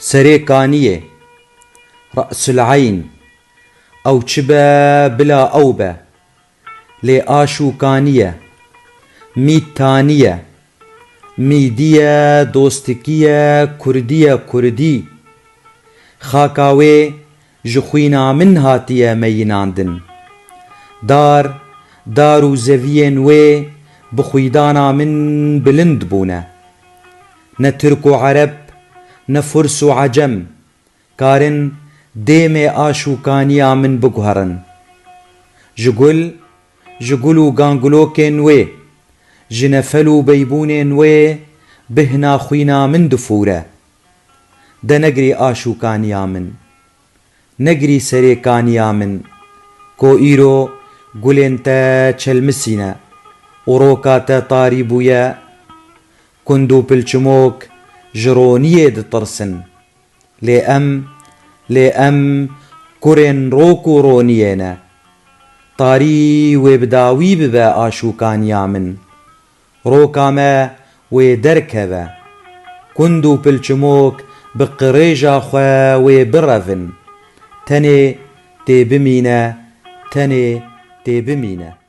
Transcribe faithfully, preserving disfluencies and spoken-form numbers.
Serê kaniyê, Re'sul Eyn, ew çi be bila ew be, lê aş û kaniye, mît taniye, mîdiye, dostikiye, kurdiye, kurdî. Xaka wê ji xwîna min hatiye meyînandin. Dar, dar û zeviyên wê bi xwîdana min bilind bûne. Ne Tirk û Ereb, ne Furs û Ecem karin dêmê aş û kaniya min biguherin. Ji gul, ji gul û gangulokên wê, ji nefel û beybûnên wê bihna xwîna min difûre. De negirî aş û kaniya min. Negirî serê kaniya min, ko îro gulên te çelmisîne û roka te tarî bûye, kund û pilçimok ji roniyê ditirsin. Lê em, lê em kurên rok û roniyê ne. Tarî wê bi dawî bibe aş û kaniya min. Roka me wê derkeve. Kund û pilçimok bi qirêja xwe wê birevin. Tenê tê bimîne, tenê tê bimîne.